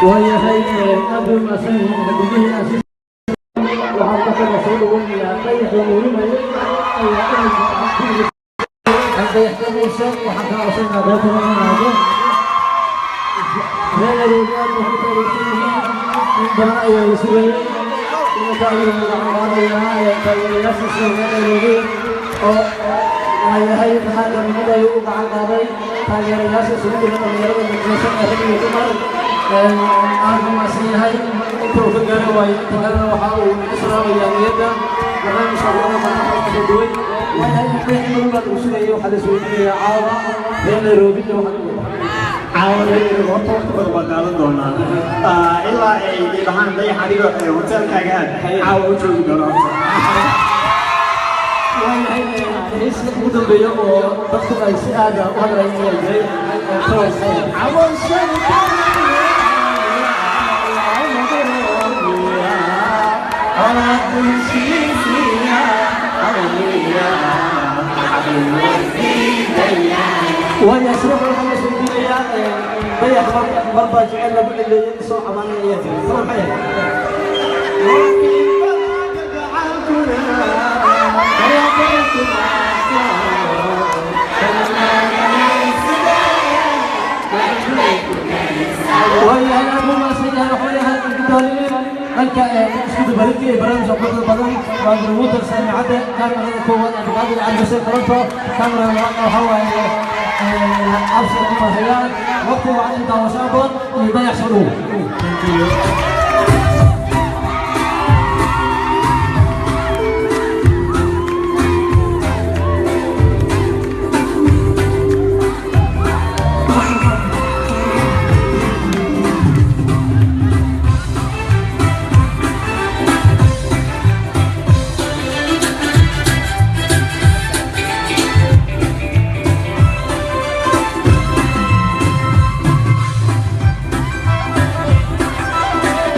Waayahay, aad bay umahadsan yihiin xubnihii aan si waxaan markana soo dhaweynayaa dayaxda uurinayay ayaa iminka dayaxdamaysa. Waxaan kaa codsanaa goobta ma imaado. Reer Nairobi aad bay ku taageersan yihiin, in badan ayaa la sugayay. Iminka ayuu gacan qaadayaa taageerayaashiisa reer Nairobi oo waayahay maxaa maxamed ayuu u gacan qaaday taageerayaasha isugu jira dhalinyarada midnaysan ee rag iyo dumar. Aad u mahadsan yahay inta uu ka gaari waayo, inta kalena waxa uu ku salaamayaa niyadda. Barnaamijka quruxda badan waxaa kasoo duway waayahay in badan baa lagu sugayay. Waxaa la isweydiinayaa caawa reer Nairobi iyo waxaa Caawa reer Nairobi horta waqti badan baan qaadan doonaa ilaa ay dhahaan "Dayax, adiga hotelkaaga aad." Caawa u joogi doono horta. Waayahay, heeska ugu dambeeya oo dadku ay si aada u hadlayeen ayaa jiray. Talow? Waayahay, sidoo kale waxaa la isweydiinayaa dayax mar baa jecel lagu cileeyay isoo cabaanaya ayaa jiray. Talow, maxay ahayd? Waayahay, aad buu mahadsan yahay. Waxaa yahay guddoomiyey dhanka isku dubaridka iyo barnaamijka quruxda badan waa Abdulmuutar Saamicadda. Kaamirada koowaad Cabdiqaadir Cali Xuseen Toronto, kaamirada labaadna waxaa waaye Abshir Cumar Hayaan. Waqti wacan iyo daawasho badan iyo dayax soo dhow. Thank you.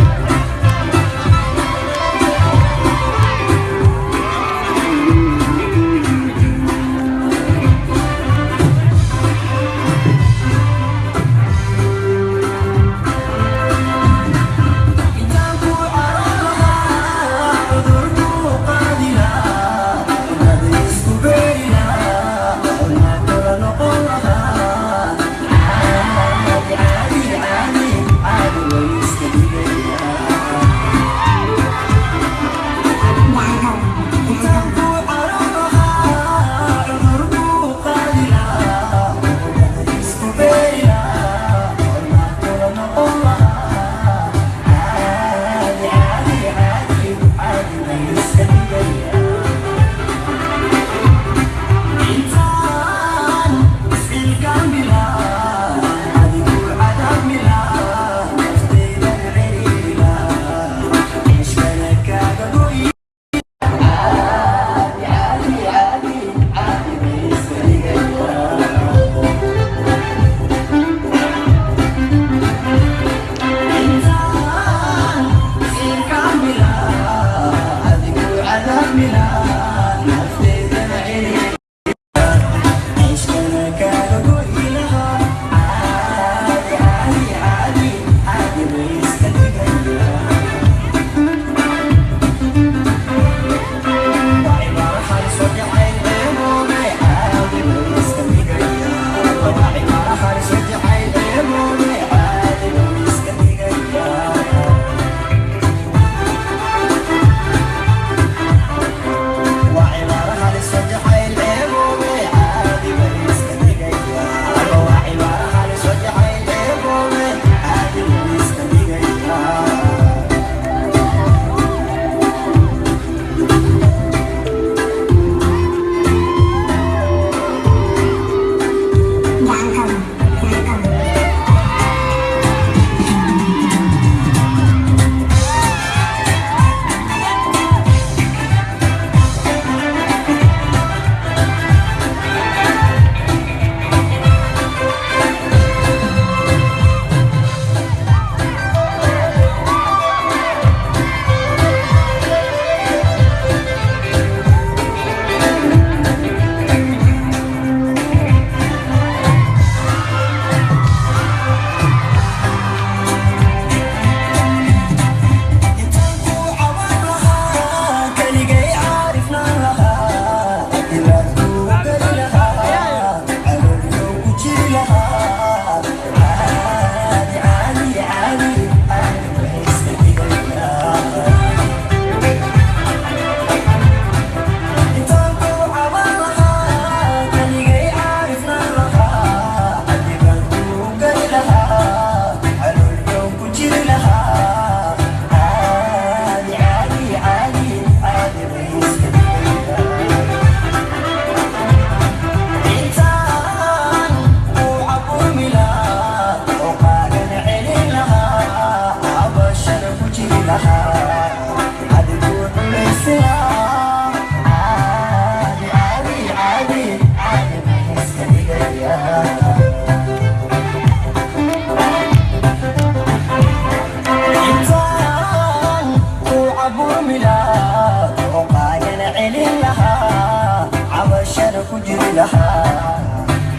Ku jiri lahaa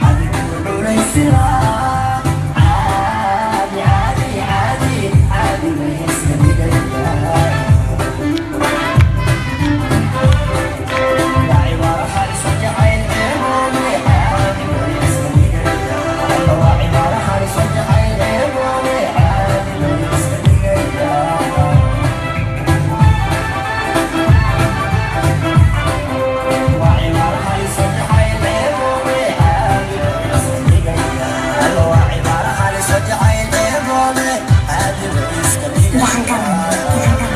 adigu culaysi lahaa, caadi caadi caadi caadi ma iska dhigayaa. Waa cibaaro halis oo jacayl ceeboobe, caadi ma iska dhigayaa. Waa cibaaro halis oo jacayl ceeboobe, caadi ma iska dhigayaa. Waa cibaaro halis oo jacayl ceeboobe, caadi ma iska dhigayaa. Waa cibaaro halis oo jacayl ceeboobe, caadi ma iska dhigayaa.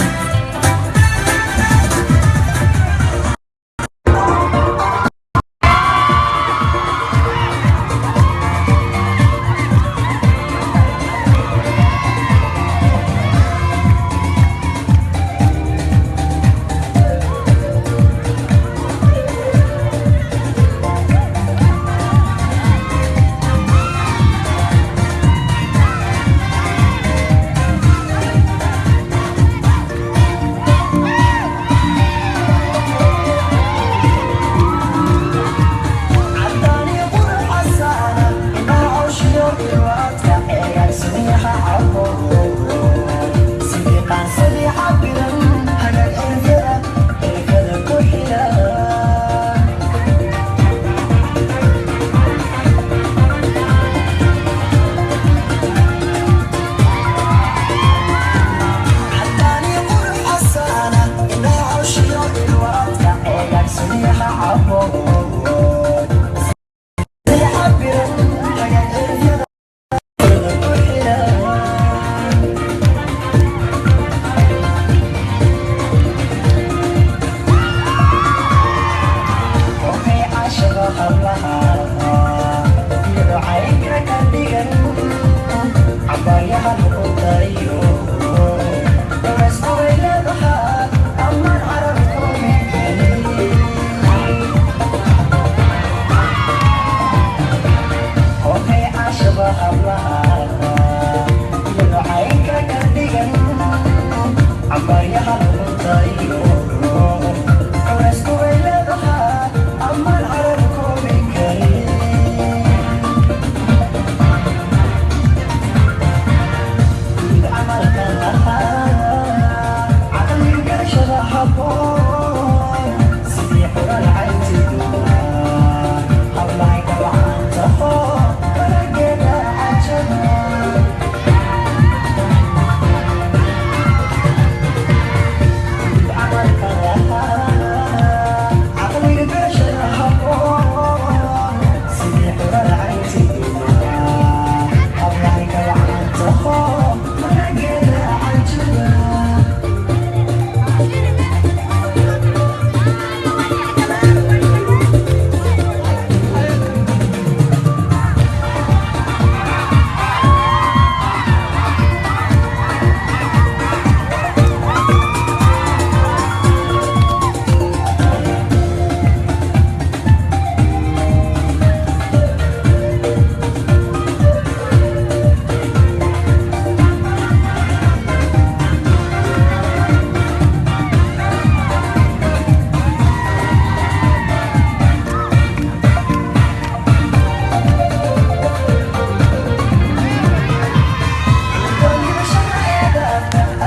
Cadaani qurux xasaana, indhaha cawshiyo ilwaadka eegaagsanyaha cabo, sidii qaansadii cabiran hagaag cirfada cirfada ku xira. Cadaani qurux xasaana, indhaha cawshiyo ilwaadka eegaagsanyaha cabo, sidii cabiran hagaag cirfada ku xira. Okay, caashaqa hablaha iyadoo caynka ka dhigan cabaaryaha lagu darayo dhawaysku way leedahaa ammaan carab koobi karin. Okay, caashaqa hablaha iyadoo caynka ka dhigan cabaaryaha lagu darayo dhawaysku way leedahaa ammaan carab koobi karin. Camalka lahaa caqliga garashada habboon, sidii xural cayntidumaa hablahay gabacantaho wanageeda cajaba. Camalka lahaa caqliga garashada habboon, sidii xural cayntidumaa hablahay gabacantaho wanageeda cajaba.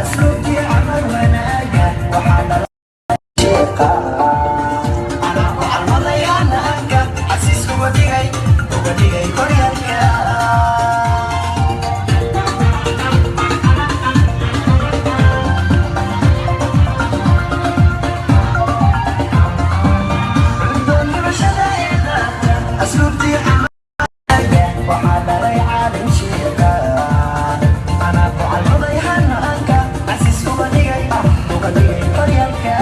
Asluubtii camal wanaaga waxaa dhala sheeqa, anaa ku calmadayaanaanka xasiis uga dhigay, uga dhigay koryalka. Asluubtii camalka waxaa dhalay caalin sheeqa, anaa ku calmaday hanaanka casiis uga dhigay, uga dhigay koryalka.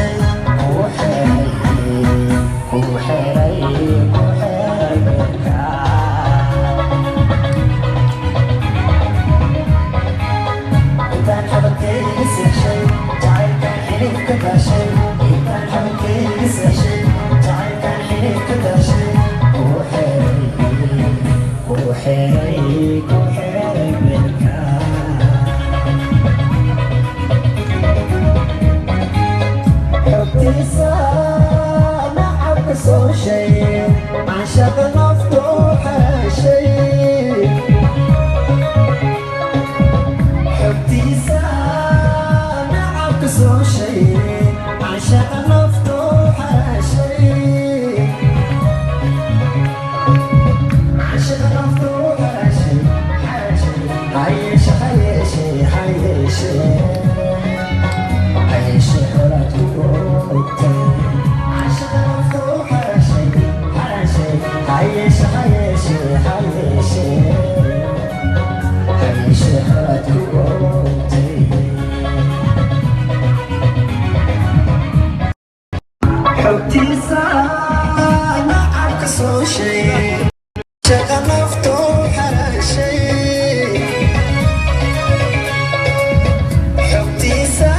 Xaraashay, ku xeray, ku xeray, ku xeray beerka. Intaan xabadkayga seexshay, jacaylkaan xidhiidh ka daashay. Intaan xabadkayga seexshay, jacaylkaan xidhiidh ka daashay. Ku xeray, ku xeray, ku xeray beerka. Xogtiisa nacabka soo sheeg, canshaqa naftu xeeshay. Xogtiisa nacabka soo sheeg, canshaqa naftu xeeshay. Canshaqa naftu xeeshay, xeeshay. Hayeeshe, hayeeshe, hayeeshe, hayeeshe, xolaad ku ogtay. Canshaqa naftu xeeshay, xeeshay. Hayeeshe, hayeeshe, hayeeshe, hayeeshe, xolaad ku ogtay. Xogtiisa nacabka soo sheeg, shaqa naftu xaraashay. Xogtiisa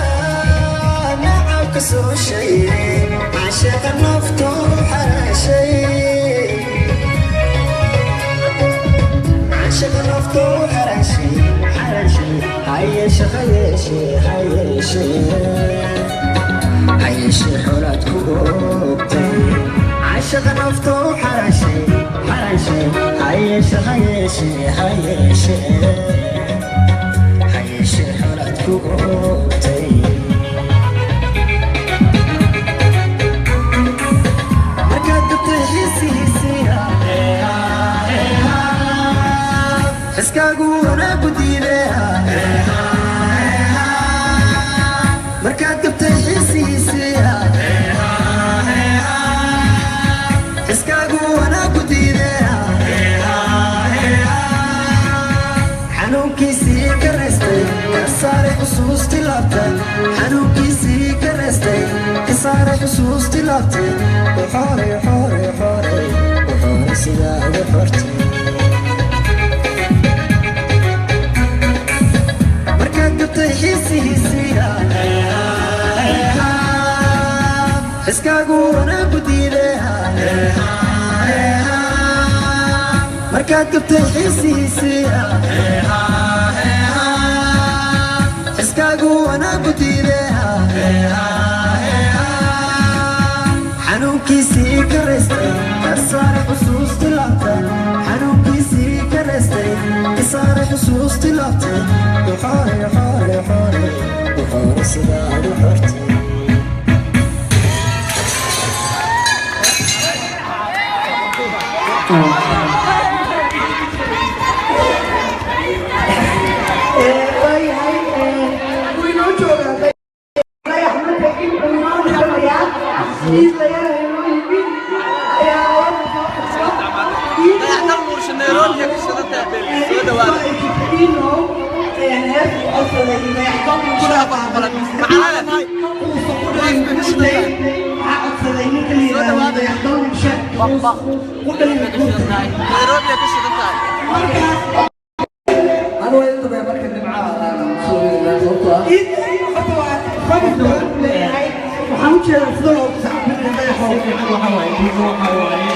nacabka soo sheeg, canshaqa naftu xaraashay. Canshaqa naftu xaraashay, xaraashay. Hayeeshe, hayeeshe, hayeeshe, hayeeshe, xolaad ku ogtay. Canshaqa naftu xaraashay, xaraashay. Hayeeshe, hayeeshe, hayeeshe, hayeeshe, xolaad ku ogtay. Markaad gabtay xiisihiisiya, xiskaagu wanaagu diideha. Markaad gabtay xiisihiisiya, xiskaagu wanaagu diideha. Xanuunkiisii ka reestay, ka saaray xusuustii laabta. Xanuunkiisii ka reestay, ka saaray xusuustii laabtay. Uxooray, uxooray, uxooray, uxooray, sidaa ugu xortay. Markaad gabtay xiisihiisiya, xiskaagu wanaagu diideha. Markaad gabtay xiisihiisiya, xiskaagu wanaagu diideha. Xanuunkiisii ka reestay, ka saaray xusuustii laabta. Xanuunkiisii ka reestay, ka saaray xusuustii laabtay. Uxooray, uxooray, uxooray, uxooray, sidaa ugu xortay. Waayahay, wuu inoo joogaa Dayax, ma tegin, wuu inoo noqonayaa. Iidlayana inoo yimid ayaa wada soo ino heesku codsaday Dayax. Waxaa codsaday ninka la yidhaahdo Dayax Dalmushe qudhayn. Markaas Anu waa inta marka nimcaha aan soo sababtoo ah waxaan u jeedaa sida loogu sacbinaya Dayaxow. Waxa waaye diigu, waxa waaye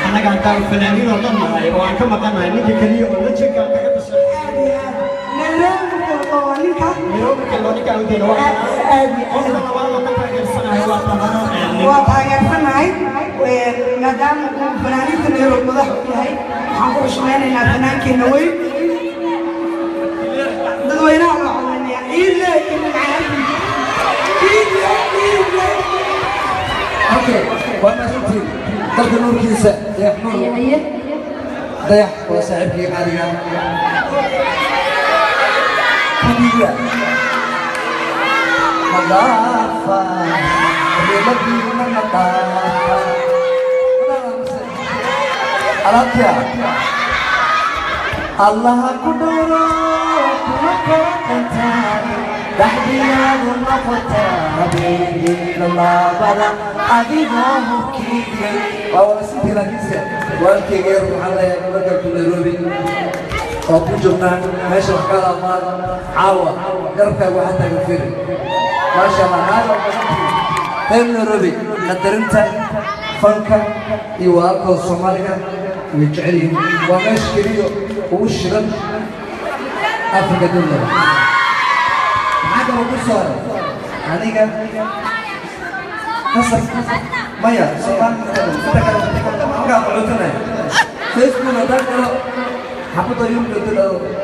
annaga haddaan fanaaniin oo dhan nahay oo aan ka maqanahay ninka keliya oo lejanka kaga tashay. Aad iyo aad Nairobi marka la qabo waa ninka. Nairobi marka loo ninka ujeeda waa Aad aad iyo qofka aad. Labaad oo ka taageersanahay waa tabano. Waa taageersanahay, maadaama uu fanaaniinta Nairobi madax u yahay. Waxaan ku xushmaynaynaa fanaankeenna weyn. Dadweynaha loo codaynaya Iidle iyo Nimcaan. Iidle, Iidle. Okay, waa mahadsantihiin. Dalka nuurkiisa Dayax Nuur. Haye. Dayax waa saaxiibkii qaaliga kudiga madaafa reebadiina madaafa alaabtia. Allaha ku dhowro, kuma kala dhantaay. Dhaxdiyaadu noqotaa habeenkii laabada adigoo hubkiiga. Waa wada sidii, laakiinse walaalkeyga yar waxaan leeyahay markaa ku Nairobi oo ku joognaa meesha wax ka laabmaan caawa garabkaaga waxaa taagan firi, maasha Allah. Hada reer Nairobi qadarinta fanka iyo walaalkooda Soomaaliga way jecel yihiin. Waa meesha keliya ugu shidan Afrika dunida. Maxaa kaloo ku soo haray aniga qasab maya Soomaali inta kale markaa qaxootinaya Facebook haddaan galo xabadda yurub inta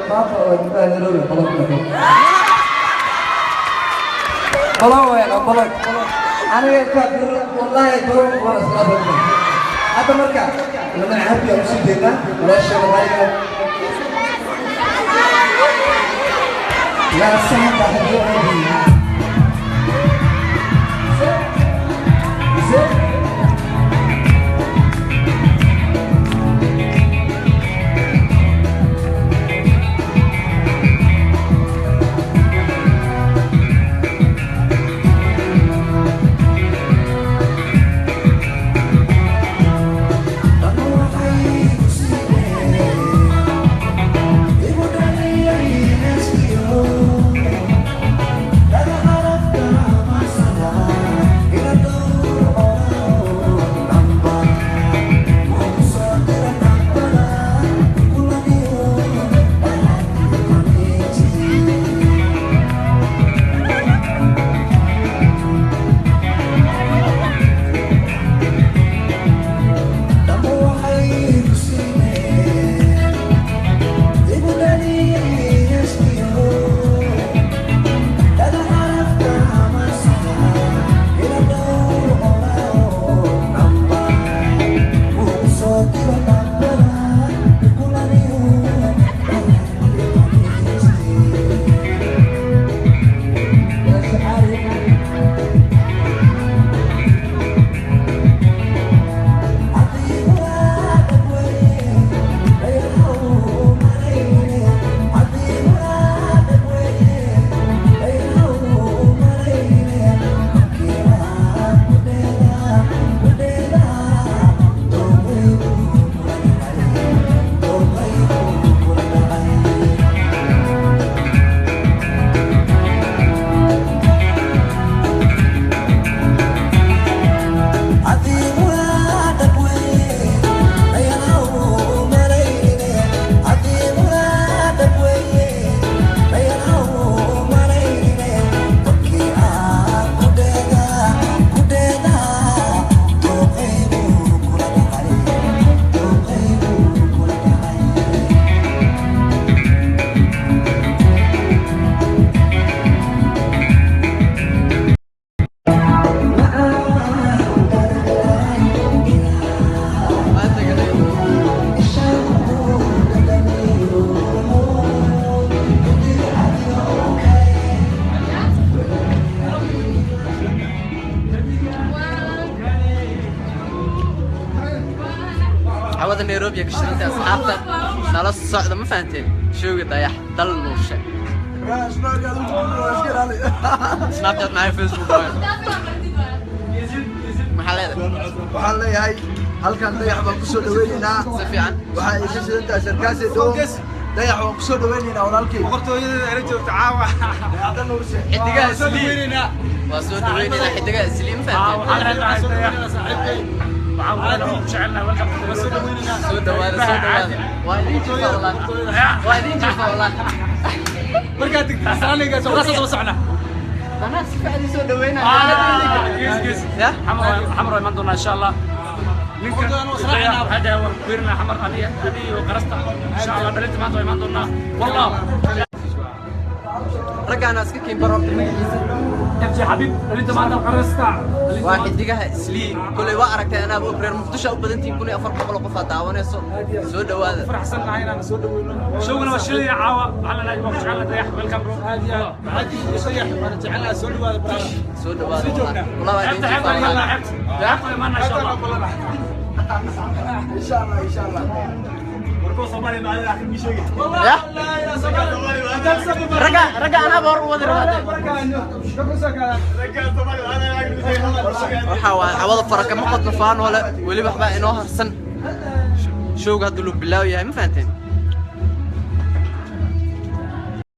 maanta oo Nairobi qolo ku dhaqo qolo way qolo aniga ka wallahi doon waan isla badnay hadda. Marka lama happy aan usii jeednaa walaasheeda qaaliga yaa saxda haddii. Hawada Nairobi ka shirantay. Asxaabta nala socda, ma fahanteen? Showga Dayax Dal Nuurshe. Snapchat maxay, Facebook maxaa leedahay? Waxaan leeyahay halkan Dayax baan kusoo dhaweynaynaa. Si fiican. Waxa ay ka shidan tahay sarkaasi dhow. Dayax waan kusoo dhaweynaynaa walaalkii. Boqortooyada ila joogta caawa. Dayaxda Nuurse. Xidigaha soo Islii dhaweynaynaa. Waa soo dhaweynaynaa xidigaha Islii, ma fahanteen? Soo dhawaada, soo dhawaada. Waa idin jiifa wallahi, waa idin jiifa wallahi. Markaad digtid salaaniga soo soo socna. Anaa si fiican idin soo dhaweynaya. Ya. Xamar waa iman doonaa insha Allah. Ninkan waxaa waan ku weerinaa Xamar ani iyo qarasta insha Allah. Dhalinta maanta waa iman doonaa wallah. Raggaana iska kiin bar horta magaciisa. FJ Xabiib, dhalinta maanta qarasta. Waa xidigaha Islii. Koley waa aragtay anaaba og reer Muqdisho u badantihiin, 1400 qof aad daawanayso. Soo dhawaada. Faraxsan nahay inaan soo dhaweyno. Showgana waa shilaya caawa. Waxaan leenahay waa ku jecelnahay Dayax. Welcome bro. Aad iyo aad aad iyo waan jecelnahay. Soo dhawaada brother. Soo dhawaada wallahi, wallahi waa idin xeebta jiifaa imaanaa wallahi. Xeebta imaanaa insha Allah. Insha Allah, insha Allah. Ya ragga, ragga anaaba hor u wadi rabaa. Waxaa waaye cawada fara kama qodno, faanoole weli waxbaa inoo harsan. Showga hadda luu bilaaw yahay, ma fahanteen?